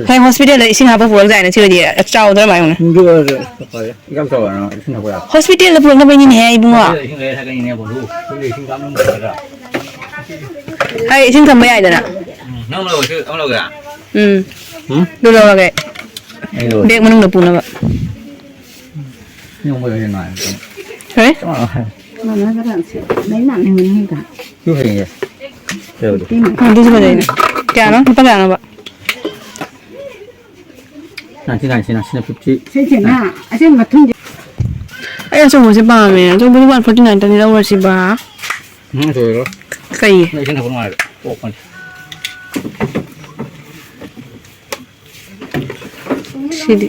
ꯍꯌꯦꯡ ꯍꯣꯁꯄꯤꯇꯥꯜꯗ ꯏꯁꯤꯡ ꯍꯥꯞꯄ ꯄꯨꯔꯛ ꯌꯥꯏꯅ ꯁꯤ ꯑꯣꯏꯗꯤ꯫ ꯆꯥꯎꯗ꯭ꯔꯥ ꯃꯥꯏ ꯌꯦꯡꯉꯨꯅꯦ꯫ ꯁꯤꯡꯗꯨ ꯑꯣꯏꯔꯁꯨ ꯐꯔꯦ꯫ ꯌꯥꯝ ꯆꯥꯎꯕ ꯅꯪ ꯏꯁꯤꯡ ꯊꯛꯄ ꯌꯥꯕ꯫ ꯍꯣꯁꯄꯤꯇꯥꯜꯗ ꯄꯨꯔꯛꯅꯕꯩꯅꯤꯅꯦꯍꯦ ꯏꯕꯨꯡꯉꯣ꯫ ꯍꯣꯁꯄꯤꯇꯥꯜꯗ ꯏꯁꯤꯡ ꯂꯩꯔ ꯊꯛꯀꯅꯤꯅꯦ, ꯕꯣꯂꯨ꯫ ꯁꯣꯝꯗ ꯏꯁꯤꯡ ꯀꯥꯞꯅꯕ ꯐꯒꯗ꯭ꯔꯥ? ꯑꯩ ꯏꯁꯤꯡ ꯊꯝꯕ ꯌꯥꯏꯗꯅ꯫ ꯎꯝ, ꯅꯪ ꯂꯧꯔꯁꯤ, ꯑꯃ ꯂꯧꯒꯦꯔꯥ? ꯎꯝ꯫ ꯎꯝ? ꯑꯗꯨ ꯂꯧꯔꯒꯦ꯫ ꯑꯩ ꯂꯧꯔꯦ꯫ ꯕꯦꯒ ꯃꯅꯨꯡꯗ ꯄꯨꯅꯕ꯫ ꯌꯣꯡꯕ ꯌꯣꯡꯁꯤ ꯅꯥꯏ꯫ ꯀꯔꯤ? ꯆꯞ ꯃꯥꯟꯅꯩ꯫ ꯃꯥꯟꯅꯗ꯭ꯔꯥ? ꯁꯤ ꯂꯩ ꯃꯥꯟꯅꯩ ꯃꯅꯨꯡꯗ꯫ ꯁꯤ ꯐꯩꯌꯦ꯫ ꯀꯩꯅꯣꯗꯤ? ꯄꯤꯛꯏ ꯃꯥꯟꯅꯩ꯫ ꯑꯗꯨꯁꯨ ꯐꯖꯩꯅꯦ꯫ ꯀꯌꯥꯅꯣ? ꯂꯨꯄꯥ ꯀꯌꯥꯅꯣꯕ? Ninety nine, ꯁꯤꯅ, ꯁꯤꯅ fifty꯫ ꯁꯤꯁꯤꯅ, ꯑꯁꯤ ꯃꯊꯨꯝꯁꯦ꯫ ꯑꯩ ꯑꯆꯧꯕꯁꯦ ꯄꯥꯝꯃꯦ꯫ ꯑꯆꯧꯕꯗꯤ one forty nine ꯇꯅꯤ ꯂꯧꯔꯁꯤꯕ꯫ ꯎꯝ, ꯑꯆꯧꯕꯗꯣ꯫ ꯀꯩ? ꯅꯪ ꯏꯁꯤꯡ ꯊꯛꯄ ꯅꯨꯡꯉꯥꯏꯔꯣꯏ꯫ ꯄꯣꯛꯄꯅꯤ꯫ ꯁꯤꯗꯤ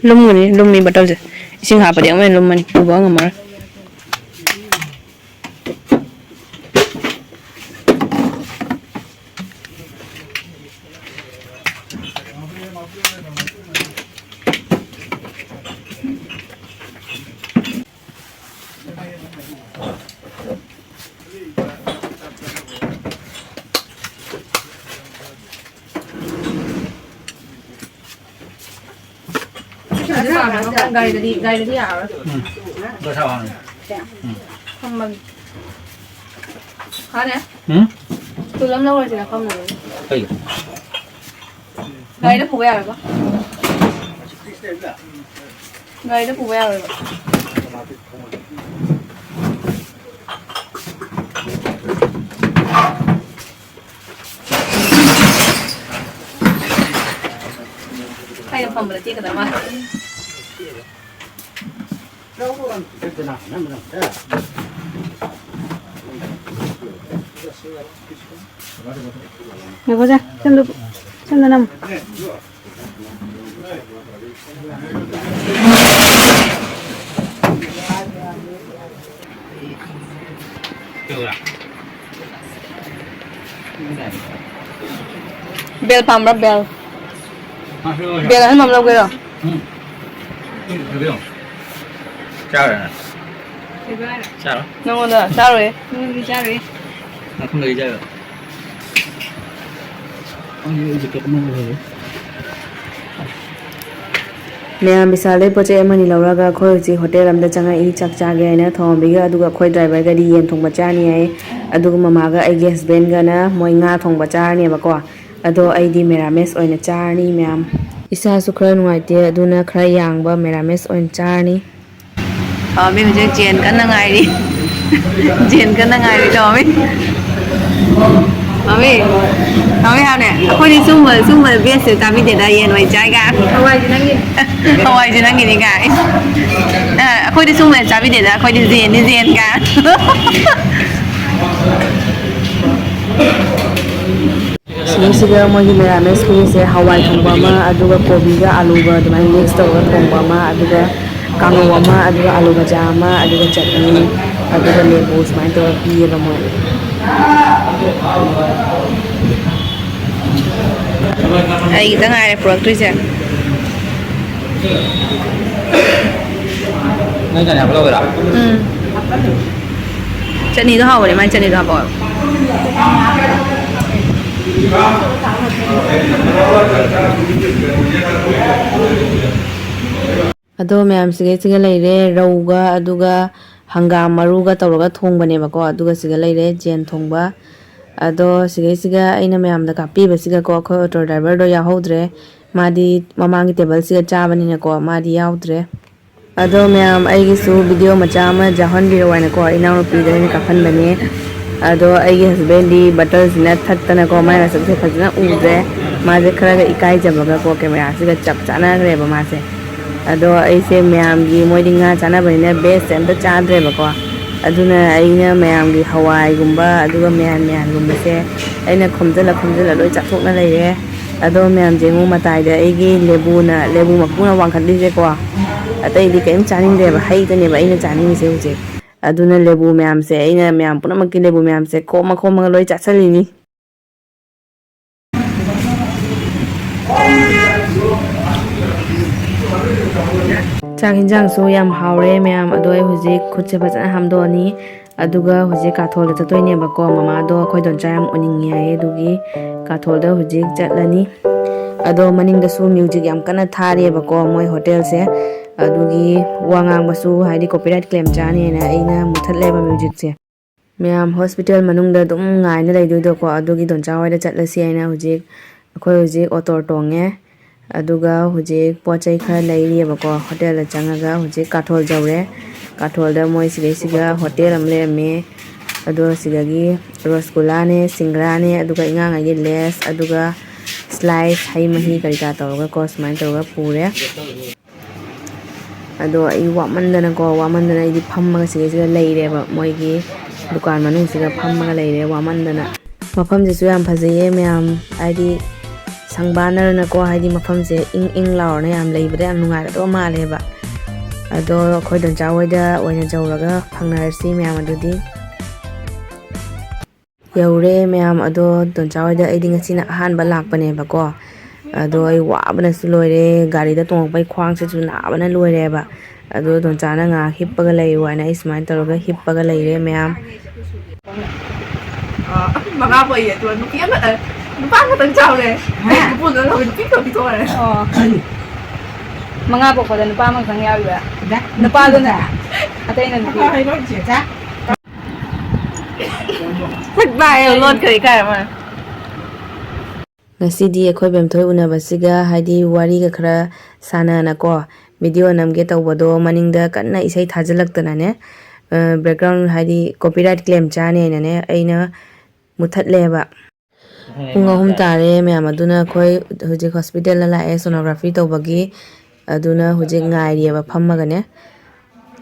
ꯂꯨꯝꯒꯅꯤ, ꯂꯨꯝꯃꯤ ꯕꯇꯜꯁꯦ꯫ ꯏꯁꯤꯡ ꯍꯥꯞꯄꯗꯤ ꯑꯃꯨꯛ ꯍꯦꯟꯅ ꯂꯨꯝꯃꯅꯤ, ꯄꯨꯕ ꯉꯝꯃꯔꯣꯏ꯫ ꯒꯥꯔꯤꯗꯗꯤ, ꯒꯥꯔꯤꯗꯗꯤ ꯌꯥꯔꯔꯣꯏ꯫ ꯎꯝ꯫ ꯗꯣꯁꯥ ꯋꯥꯡꯉꯦ꯫ ꯎꯝ꯫ ꯐꯝꯃꯒꯦ꯫ ꯐꯔꯦ꯫ ꯎꯝ? ꯇꯨꯜ ꯑꯃ ꯂꯧꯔꯁꯤꯔ ꯐꯝꯅꯕꯒꯤ? ꯀꯩꯒꯤ? ꯒꯥꯔꯤꯗ ꯄꯨꯕ ꯌꯥꯔꯣꯏꯕ? ꯒꯥꯔꯤꯗ ꯄꯨꯕ ꯌꯥꯔꯣꯏꯕ? ꯑꯩꯅ ꯐꯝꯕꯗ ꯇꯦꯛꯀꯗꯕ ꯃꯥꯜꯂꯦ꯫ ꯉꯥꯏꯈꯣꯁꯦ, ꯁꯣꯝꯗ, ꯁꯣꯝꯗ ꯅꯝꯃꯨ꯫ ꯕꯦꯜ ꯄꯥꯝꯕ꯭ꯔꯥ, ꯕꯦꯜ? ꯕꯦꯜ ꯑꯍꯟꯕ ꯑꯃ ꯂꯧꯒꯦꯔꯣ? ꯎꯝ꯫ ꯆꯥꯔꯣꯏ ꯅꯪ? ꯆꯥꯔꯣꯏ? ꯅꯪꯉꯣꯟꯗ ꯆꯥꯔꯣꯏ꯫ ꯅꯪꯉꯣꯟꯗꯗꯤ ꯆꯥꯔꯣꯏ꯫ ꯅꯪꯉꯣꯟꯗꯗꯤ ꯆꯥꯔꯣꯏ꯫ ꯃꯌꯥꯝ ꯕꯤꯁꯥꯜꯗꯩ ꯄꯣꯠ ꯆꯩ ꯑꯃꯅꯤ ꯂꯧꯔꯒ ꯑꯩꯈꯣꯏ ꯍꯧꯖꯤꯛ ꯍꯣꯇꯦꯜ ꯑꯃꯗ ꯆꯪꯉꯛꯏ, ꯆꯥꯛ ꯆꯥꯒꯦ ꯍꯥꯏꯅ꯫ ꯊꯣꯡꯍꯟꯕꯤꯒ ꯑꯗꯨꯒ ꯑꯩꯈꯣꯏ ꯗ꯭ꯔꯥꯏꯚꯔꯒꯗꯤ ꯌꯦꯟ ꯊꯣꯡꯕ ꯆꯥꯅꯤ ꯍꯥꯏ, ꯑꯗꯨꯒ ꯃꯃꯥꯒ ꯑꯩꯒꯤ ꯍꯁꯕꯦꯟꯒꯅ ꯃꯣꯏ ꯉꯥ ꯊꯣꯡꯕ ꯆꯥꯔꯅꯦꯕꯀꯣ꯫ ꯑꯗꯣ ꯑꯩꯗꯤ ꯃꯦꯔꯥꯃꯦꯁ ꯑꯣꯏꯅ ꯆꯥꯔꯅꯤ ꯃꯌꯥꯝ꯫ ꯏꯁꯥꯁꯨ ꯈꯔ ꯅꯨꯡꯉꯥꯏꯇꯦ, ꯑꯗꯨꯅ ꯈꯔ ꯌꯥꯡꯕ ꯃꯦꯔꯥꯃꯦꯁ ꯑꯣꯏꯅ ꯆꯥꯔꯅꯤ꯫ ꯄꯥꯝꯃꯤ ꯍꯧꯖꯤꯛ ꯖꯦꯟ ꯀꯟꯅ ꯉꯥꯏꯔꯤ꯫ ꯖꯦꯟ ꯀꯟꯅ ꯉꯥꯏꯔꯤ ꯇꯧꯔꯝꯃꯤ꯫ ꯄꯥꯝꯃꯤ꯫ ꯄꯥꯝꯃꯤ ꯍꯥꯏꯕꯅꯦ꯫ ꯑꯩꯈꯣꯏꯗꯤ ꯁꯨꯝꯕ, ꯁꯨꯝꯕ ꯕꯦꯁꯁꯦ ꯆꯥꯕꯤꯗꯦꯗ, ꯌꯦꯟ ꯑꯣꯏꯅ ꯆꯥꯏꯒ꯫ ꯍꯋꯥꯏꯁꯦ ꯅꯪꯒꯤ꯫ ꯍꯋꯥꯏꯁꯦ ꯅꯪꯒꯤꯅꯤꯒ꯫ ꯑ, ꯑꯩꯈꯣꯏꯗꯤ ꯁꯨꯝꯕ ꯆꯥꯕꯤꯗꯦꯗ, ꯑꯩꯈꯣꯏꯗꯤ ꯖꯦꯟꯅꯤ ꯖꯦꯟꯒ꯫ ꯁꯤꯗꯩꯁꯤꯗ ꯃꯣꯏꯒꯤ ꯃꯦꯔꯥꯃꯦꯁ ꯄꯤꯔꯤꯁꯦ ꯍꯋꯥꯏ ꯊꯣꯡꯕ ꯑꯃ, ꯑꯗꯨꯒ ꯀꯣꯕꯤꯒ ꯑꯂꯨꯒ ꯑꯗꯨꯃꯥꯏꯅ ꯃꯤꯛꯁ ꯇꯧꯔꯒ ꯊꯣꯡꯕ ꯑꯃ, ꯑꯗꯨꯒ ꯀꯥꯡꯉꯧ ꯑꯃ, ꯑꯗꯨꯒ ꯑꯂꯨ ꯚꯖꯥ ꯑꯃ, ꯑꯗꯨꯒ ꯆꯠꯅꯤ, ꯑꯗꯨꯒ ꯂꯦꯕꯨ ꯁꯨꯃꯥꯏꯅ ꯇꯧꯔꯒ ꯄꯤꯌꯦꯕ ꯃꯣꯏ꯫ ꯑꯩ ꯈꯤꯇ ꯉꯥꯏꯔꯦ ꯄꯨꯔꯛꯇꯣꯏꯁꯦ꯫ ꯅꯪ ꯆꯥꯅꯤ ꯍꯥꯞꯄ ꯂꯧꯒꯦꯔꯥ? ꯎꯝ꯫ ꯆꯠꯅꯤꯗꯣ ꯍꯥꯎꯕꯅꯦ, ꯃꯥꯏ ꯆꯠꯅꯤꯗꯣ ꯍꯥꯞꯄꯛꯑꯣ꯫ ꯑꯗꯣ ꯃꯌꯥꯝ, ꯁꯤꯒꯩꯁꯤꯒ ꯂꯩꯔꯦ, ꯔꯧꯒ ꯑꯗꯨꯒ ꯍꯪꯒꯥꯝ ꯃꯔꯨꯒ ꯇꯧꯔꯒ ꯊꯣꯡꯕꯅꯦꯕꯀꯣ꯫ ꯑꯗꯨꯒ ꯁꯤꯒ ꯂꯩꯔꯦ ꯖꯦꯟ ꯊꯣꯡꯕ꯫ ꯑꯗꯣ ꯁꯤꯒꯩꯁꯤꯒ ꯑꯩꯅ ꯃꯌꯥꯝꯗ ꯀꯥꯞꯄꯤꯕꯁꯤꯒꯀꯣ, ꯑꯩꯈꯣꯏ ꯑꯣꯇꯣ ꯗ꯭ꯔꯥꯏꯚꯔꯗꯣ ꯌꯥꯎꯍꯧꯗ꯭ꯔꯦ꯫ ꯃꯥꯗꯤ ꯃꯃꯥꯡꯒꯤ ꯇꯦꯕꯜꯁꯤꯗ ꯆꯥꯕꯅꯤꯅꯀꯣ, ꯃꯥꯗꯤ ꯌꯥꯎꯗ꯭ꯔꯦ꯫ ꯑꯗꯣ ꯃꯌꯥꯝ, ꯑꯩꯒꯤꯁꯨ ꯚꯤꯗꯤꯑꯣ ꯃꯆꯥ ꯑꯃ ꯌꯥꯎꯍꯟꯕꯤꯔꯛꯑꯣ ꯍꯥꯏꯅꯀꯣ, ꯏꯅꯥꯎꯅꯨꯄꯤꯗ ꯑꯩꯅ ꯀꯥꯞꯍꯟꯕꯅꯦ꯫ ꯑꯗꯣ ꯑꯩꯒꯤ ꯍꯁꯕꯦꯟꯗꯤ ꯕꯇꯔꯁꯤꯅ ꯊꯠꯇꯅꯀꯣ, ꯃꯥꯏ ꯃꯁꯛꯁꯦ ꯐꯖꯅ ꯎꯗ꯭ꯔꯦ꯫ ꯃꯥꯁꯦ ꯈꯔꯒ ꯏꯀꯥꯏꯖꯕꯒꯀꯣ, ꯀꯦꯃꯦꯔꯥꯁꯤꯒ ꯆꯞ ꯆꯥꯟꯅꯈ꯭ꯔꯦꯕ ꯃꯥꯁꯦ꯫ ꯑꯗꯣ ꯑꯩꯁꯦ ꯃꯌꯥꯝꯒꯤ, ꯃꯣꯏꯗꯤ ꯉꯥ ꯆꯥꯅꯕꯅꯤꯅ ꯕꯦꯁꯁꯦ ꯑꯝꯇ ꯆꯥꯗ꯭ꯔꯦꯕꯀꯣ꯫ ꯑꯗꯨꯅ ꯑꯩꯅ ꯃꯌꯥꯝꯒꯤ ꯍꯋꯥꯏꯒꯨꯝꯕ, ꯑꯗꯨꯒ ꯃꯌꯥꯟ ꯃꯌꯥꯟꯒꯨꯝꯕꯁꯦ ꯑꯩꯅ ꯈꯣꯝꯖꯤꯜꯂ ꯈꯣꯝꯖꯤꯜꯂ ꯂꯣꯏ ꯆꯥꯊꯣꯛꯅ ꯂꯩꯔꯦ꯫ ꯑꯗꯣ ꯃꯌꯥꯝꯁꯦ ꯑꯃꯨꯛ ꯃꯇꯥꯏꯗ ꯑꯩꯒꯤ ꯂꯦꯕꯨꯅ, ꯂꯦꯕꯨ ꯃꯀꯨꯅ ꯋꯥꯡꯈꯠꯂꯤꯁꯦꯀꯣ꯫ ꯑꯇꯩꯗꯤ ꯀꯔꯤꯝ ꯆꯥꯅꯤꯡꯗꯦꯕ, ꯍꯩꯗꯅꯦꯕ ꯑꯩꯅ ꯆꯥꯅꯤꯡꯉꯤꯁꯦ ꯍꯧꯖꯤꯛ꯫ ꯑꯗꯨꯅ ꯂꯦꯕꯨ ꯃꯌꯥꯝꯁꯦ, ꯑꯩꯅ ꯃꯌꯥꯝ ꯄꯨꯝꯅꯃꯛꯀꯤ ꯂꯦꯕꯨ ꯃꯌꯥꯝꯁꯦ ꯈꯣꯝꯃ ꯈꯣꯝꯃꯒ ꯂꯣꯏ ꯆꯥꯁꯤꯜꯂꯤꯅꯤ꯫ ꯆꯥꯛ ꯌꯦꯟꯁꯥꯡꯁꯨ ꯌꯥꯝ ꯍꯥꯎꯔꯦ ꯃꯌꯥꯝ꯫ ꯑꯗꯣ ꯑꯩ ꯍꯧꯖꯤꯛ ꯈꯨꯠꯁꯦ ꯐꯖꯅ ꯍꯥꯝꯗꯣꯛꯑꯅꯤ꯫ ꯑꯗꯨꯒ ꯍꯧꯖꯤꯛ ꯀꯥꯊꯣꯜꯗ ꯆꯠꯇꯣꯏꯅꯦꯕꯀꯣ꯫ ꯃꯃꯥꯗꯣ ꯑꯩꯈꯣꯏ ꯗꯣꯟꯆꯥ ꯌꯥꯝ ꯎꯅꯤꯡꯉꯦ ꯍꯥꯏꯌꯦ, ꯑꯗꯨꯒꯤ ꯀꯥꯊꯣꯜꯗ ꯍꯧꯖꯤꯛ ꯆꯠꯂꯅꯤ꯫ ꯑꯗꯣ ꯃꯅꯤꯡꯗꯁꯨ ꯃ꯭ꯌꯨꯖꯤꯛ ꯌꯥꯝ ꯀꯟꯅ ꯊꯥꯔꯤꯑꯕꯀꯣ ꯃꯣꯏ ꯍꯣꯇꯦꯜꯁꯦ꯫ ꯑꯗꯨꯒꯤ ꯋꯥ ꯉꯥꯡꯕꯁꯨ, ꯍꯥꯏꯗꯤ, ꯀꯣꯄꯤꯔꯥꯏꯠ ꯀ꯭ꯂꯦꯝ ꯆꯥꯅꯤꯅ ꯑꯩꯅ ꯃꯨꯊꯠꯂꯦꯕ ꯃ꯭ꯌꯨꯖꯤꯛꯁꯦ꯫ ꯃꯌꯥꯝ ꯍꯣꯁꯄꯤꯇꯥꯜ ꯃꯅꯨꯡꯗ ꯑꯗꯨꯝ ꯉꯥꯏꯅ ꯂꯩꯗꯣꯏꯗꯣꯀꯣ꯫ ꯑꯗꯨꯒꯤ ꯗꯣꯟꯆꯥ ꯍꯣꯏꯗ ꯆꯠꯂꯁꯤ ꯍꯥꯏꯅ ꯍꯧꯖꯤꯛ ꯑꯩꯈꯣꯏ ꯍꯧꯖꯤꯛ ꯑꯣꯇꯣ ꯇꯣꯡꯉꯦ꯫ ꯑꯗꯨꯒ ꯍꯧꯖꯤꯛ ꯄꯣꯠ ꯆꯩ ꯈꯔ ꯂꯩꯔꯤꯑꯕꯀꯣ꯫ ꯍꯣꯇꯦꯜꯗ ꯆꯪꯉꯒ ꯍꯧꯖꯤꯛ ꯀꯥꯊꯣꯜ ꯌꯧꯔꯦ꯫ ꯀꯥꯊꯣꯜꯗ ꯃꯣꯏ ꯁꯤꯗꯩꯁꯤꯗ ꯍꯣꯇꯦꯜ ꯑꯃ ꯂꯩꯔꯝꯃꯦ꯫ ꯑꯗꯣ ꯁꯤꯗꯒꯤ ꯔꯣꯁꯒꯨꯂꯥꯅꯦ, ꯁꯤꯡꯒ꯭ꯔꯥꯅꯦ, ꯑꯗꯨꯒ ꯑꯉꯥꯡꯉꯩꯒꯤ ꯂꯦꯁ, ꯑꯗꯨꯒ ꯁ꯭ꯂꯥꯏꯁ, ꯍꯩ ꯃꯍꯤ ꯀꯔꯤ ꯀꯔꯥ ꯇꯧꯔꯒꯀꯣ, ꯁꯨꯃꯥꯏꯅ ꯇꯧꯔꯒ ꯄꯨꯔꯦ꯫ ꯑꯗꯣ ꯑꯩ ꯋꯥꯃꯟꯗꯅꯀꯣ, ꯋꯥꯃꯟꯗꯅ ꯑꯩꯗꯤ ꯐꯝꯃꯒ ꯁꯤꯗꯩꯁꯤꯗ ꯂꯩꯔꯦꯕ, ꯃꯣꯏꯒꯤ ꯗꯨꯀꯥꯟ ꯃꯅꯨꯡꯁꯤꯗ ꯐꯝꯃꯒ ꯂꯩꯔꯦ ꯋꯥꯃꯟꯗꯅ꯫ ꯃꯐꯝꯁꯤꯁꯨ ꯌꯥꯝ ꯐꯖꯩꯌꯦ ꯃꯌꯥꯝ, ꯍꯥꯏꯗꯤ ꯁꯪꯕꯥꯅꯔꯅꯀꯣ, ꯍꯥꯏꯗꯤ ꯃꯐꯝꯁꯦ ꯏꯪ ꯏꯪ ꯂꯥꯎꯔꯅ ꯌꯥꯝ ꯂꯩꯕꯗ ꯌꯥꯝ ꯅꯨꯡꯉꯥꯏꯒꯗꯕ ꯃꯥꯜꯂꯦꯕ꯫ ꯑꯗꯣ ꯑꯩꯈꯣꯏ ꯗꯣꯟꯆꯥ ꯍꯣꯏꯗ ꯑꯣꯏꯅ ꯌꯧꯔꯒ ꯐꯪꯅꯔꯁꯤ ꯃꯌꯥꯝ ꯑꯗꯨꯗꯤ꯫ ꯌꯧꯔꯦ ꯃꯌꯥꯝ꯫ ꯑꯗꯣ ꯗꯣꯟꯆꯥ ꯍꯣꯏꯗ ꯑꯩꯗꯤ ꯉꯁꯤꯅ ꯑꯍꯥꯟꯕ ꯂꯥꯛꯄꯅꯦꯕꯀꯣ꯫ ꯑꯗꯣ ꯑꯩ ꯋꯥꯕꯅꯁꯨ ꯂꯣꯏꯔꯦ, ꯒꯥꯔꯤꯗ ꯇꯣꯡꯉꯛꯄꯩ ꯈ꯭ꯋꯥꯡꯁꯤꯁꯨ ꯅꯥꯕꯅ ꯂꯣꯏꯔꯦꯕ꯫ ꯑꯗꯣ ꯗꯣꯟꯆꯥꯅ ꯉꯥꯏꯍꯥꯛ ꯍꯤꯞꯄꯒ ꯂꯩꯌꯨ ꯍꯥꯏꯅ ꯑꯩ ꯁꯨꯃꯥꯏꯅ ꯇꯧꯔꯒ ꯍꯤꯞꯄꯒ ꯂꯩꯔꯦ ꯃꯌꯥꯝ꯫ ꯑ, ꯃꯉꯥ ꯄꯣꯛꯏ, ꯑꯗꯨꯒ ꯅꯨꯄꯤ ꯑꯃ, ꯑ, ꯅꯨꯄꯥ ꯑꯃꯈꯛꯇꯪ ꯆꯥꯎꯔꯦ꯫ ꯍꯥ? ꯑꯩ ꯅꯨꯄꯥꯗꯣ ꯂꯧꯔꯦ, ꯅꯨꯄꯤ ꯑꯃꯈꯛ ꯄꯤꯊꯣꯛꯈ꯭ꯔꯦ꯫ ꯑꯣ꯫ ꯃꯉꯥ ꯄꯣꯛꯄꯗ ꯅꯨꯄꯥ ꯑꯃꯈꯛꯇꯪ ꯌꯥꯎꯔꯤꯕ꯫ ꯅꯨꯄꯥꯗꯨꯅ꯫ ꯑꯇꯩꯅ ꯅꯨꯄꯤ꯫ ꯁꯛ ꯇꯥꯛꯑꯦ, ꯂꯣꯠꯈ꯭ꯔꯦ ꯏꯀꯥꯏ ꯑꯃ꯫ ꯉꯁꯤꯗꯤ ꯑꯩꯈꯣꯏ ꯕꯦꯝꯊꯣꯏ ꯎꯅꯕꯁꯤꯒ, ꯍꯥꯏꯗꯤ, ꯋꯥꯔꯤꯒ ꯈꯔ ꯁꯥꯟꯅꯅꯀꯣ, ꯚꯤꯗꯤꯑꯣ ꯅꯝꯒꯦ ꯇꯧꯕꯗꯣ ꯃꯅꯤꯡꯗ ꯀꯟꯅ ꯏꯁꯩ ꯊꯥꯖꯤꯜꯂꯛꯇꯅꯅꯦ, ꯑ, ꯕꯦꯛꯒ꯭ꯔꯥꯎꯟ, ꯍꯥꯏꯗꯤ, ꯀꯣꯄꯤꯔꯥꯏꯠ ꯀ꯭ꯂꯦꯝ ꯆꯥꯅꯦꯅꯅꯦ ꯑꯩꯅ ꯃꯨꯊꯠꯂꯦꯕ꯫ ꯄꯨꯡ ꯑꯍꯨꯝ ꯇꯥꯔꯦ ꯃꯌꯥꯝ, ꯑꯗꯨꯅ ꯑꯩꯈꯣꯏ ꯍꯧꯖꯤꯛ ꯍꯣꯁꯄꯤꯇꯥꯜꯗ ꯂꯥꯛꯑꯦ ꯁꯣꯅꯣꯒ꯭ꯔꯥꯐꯤ ꯇꯧꯕꯒꯤ꯫ ꯑꯗꯨꯅ ꯍꯧꯖꯤꯛ ꯉꯥꯏꯔꯤꯑꯕ ꯐꯝꯃꯒꯅꯦ꯫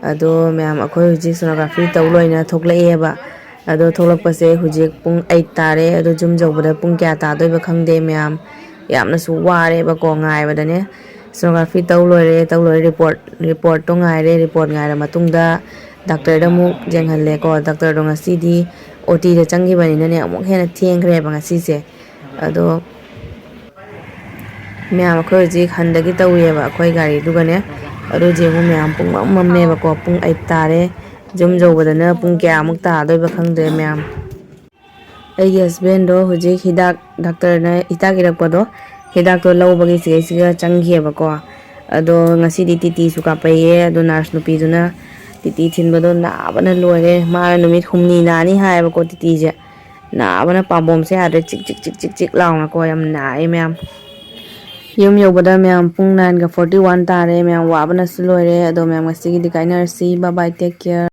ꯑꯗꯣ ꯃꯌꯥꯝ, ꯑꯩꯈꯣꯏ ꯍꯧꯖꯤꯛ ꯁꯣꯅꯣꯒ꯭ꯔꯥꯐꯤ ꯇꯧ ꯂꯣꯏꯅ ꯊꯣꯛꯂꯛꯑꯦꯕ꯫ ꯑꯗꯣ ꯊꯣꯛꯂꯛꯄꯁꯦ ꯍꯧꯖꯤꯛ ꯄꯨꯡ ꯑꯩꯠ ꯇꯥꯔꯦ꯫ ꯑꯗꯣ ꯌꯨꯝ ꯌꯧꯕꯗ ꯄꯨꯡ ꯀꯌꯥ ꯇꯥꯗꯣꯏꯕ ꯈꯪꯗꯦ ꯃꯌꯥꯝ꯫ ꯌꯥꯝꯅꯁꯨ ꯋꯥꯔꯦꯕꯀꯣ ꯉꯥꯏꯕꯗꯅꯦ꯫ ꯁꯣꯅꯣꯒ꯭ꯔꯥꯐꯤ ꯇꯧ ꯂꯣꯏꯔꯦ, ꯇꯧ ꯂꯣꯏꯔꯦ, ꯔꯤꯄꯣꯔꯠ, ꯔꯤꯄꯣꯔꯠꯇꯣ ꯉꯥꯏꯔꯦ꯫ ꯔꯤꯄꯣꯔꯠ ꯉꯥꯏꯔ ꯃꯇꯨꯡꯗ ꯗꯥꯛꯇꯔꯗ ꯑꯃꯨꯛ ꯌꯦꯡꯍꯜꯂꯦꯀꯣ꯫ ꯗꯥꯛꯇꯔꯗꯣ ꯉꯁꯤꯗꯤ ꯑꯣ ꯇꯤꯗ ꯆꯪꯈꯤꯕꯅꯤꯅꯅꯦ, ꯑꯃꯨꯛ ꯍꯦꯟꯅ ꯊꯦꯡꯈ꯭ꯔꯦꯕ ꯉꯁꯤꯁꯦ꯫ ꯑꯗꯣ ꯃꯌꯥꯝ, ꯑꯩꯈꯣꯏ ꯍꯧꯖꯤꯛ ꯍꯟꯗꯒꯤ ꯇꯧꯔꯤꯑꯕ ꯑꯩꯈꯣꯏ ꯒꯥꯔꯤꯗꯨꯒꯅꯦ꯫ ꯑꯗꯨ ꯌꯦꯡꯉꯨ ꯃꯌꯥꯝ, ꯄꯨꯡ ꯃꯝ ꯃꯝꯃꯦꯕꯀꯣ, ꯄꯨꯡ ꯑꯩꯠ ꯇꯥꯔꯦ꯫ ꯌꯨꯝ ꯌꯧꯕꯗꯅ ꯄꯨꯡ ꯀꯌꯥꯃꯨꯛ ꯇꯥꯗꯣꯏꯕ ꯈꯪꯗ꯭ꯔꯦ ꯃꯌꯥꯝ꯫ ꯑꯩꯒꯤ ꯍꯁꯕꯦꯟꯗꯣ ꯍꯧꯖꯤꯛ ꯍꯤꯗꯥꯛ, ꯗꯥꯛꯇꯔꯅ ꯍꯤꯗꯥꯛ ꯏꯔꯛꯄꯗꯣ, ꯍꯤꯗꯥꯛꯇꯣ ꯂꯧꯕꯒꯤ ꯁꯤꯗꯩꯁꯤꯒ ꯆꯪꯈꯤꯑꯕꯀꯣ꯫ ꯑꯗꯣ ꯉꯁꯤꯗꯤ ꯇꯤꯇꯤꯁꯨ ꯀꯥꯞꯄꯛꯑꯦ꯫ ꯑꯗꯣ ꯅꯔꯁ ꯅꯨꯄꯤꯗꯨꯅ ꯇꯤꯇꯤ ꯊꯤꯟꯕꯗꯣ ꯅꯥꯕꯅ ꯂꯣꯏꯔꯦ꯫ ꯃꯥꯅ ꯅꯨꯃꯤꯠ ꯍꯨꯝꯅꯤ ꯅꯥꯅꯤ ꯍꯥꯏꯌꯦꯕꯀꯣ ꯇꯤꯇꯤꯁꯦ꯫ ꯅꯥꯕꯅ ꯄꯥꯝꯕꯣꯝꯁꯦ ꯌꯥꯗ꯭ꯔꯦ, ꯆꯤꯛ ꯆꯤꯛ ꯆꯤꯛ ꯆꯤꯛ ꯆꯤꯛ ꯂꯥꯎꯅꯀꯣ, ꯌꯥꯝ ꯅꯥꯏꯌꯦ ꯃꯌꯥꯝ꯫ ꯌꯨꯝ ꯌꯧꯕꯗ ꯃꯌꯥꯝ ꯄꯨꯡ ꯅꯥꯏꯟꯒ ꯐꯣꯔꯇꯤ ꯋꯥꯟ ꯇꯥꯔꯦ꯫ ꯃꯌꯥꯝ ꯋꯥꯕꯅꯁꯨ ꯂꯣꯏꯔꯦ꯫ ꯑꯗꯣ ꯃꯌꯥꯝ ꯉꯁꯤꯒꯤꯗꯤ ꯀꯥꯏꯅꯔꯁꯤ꯫ Bye bye, take care꯫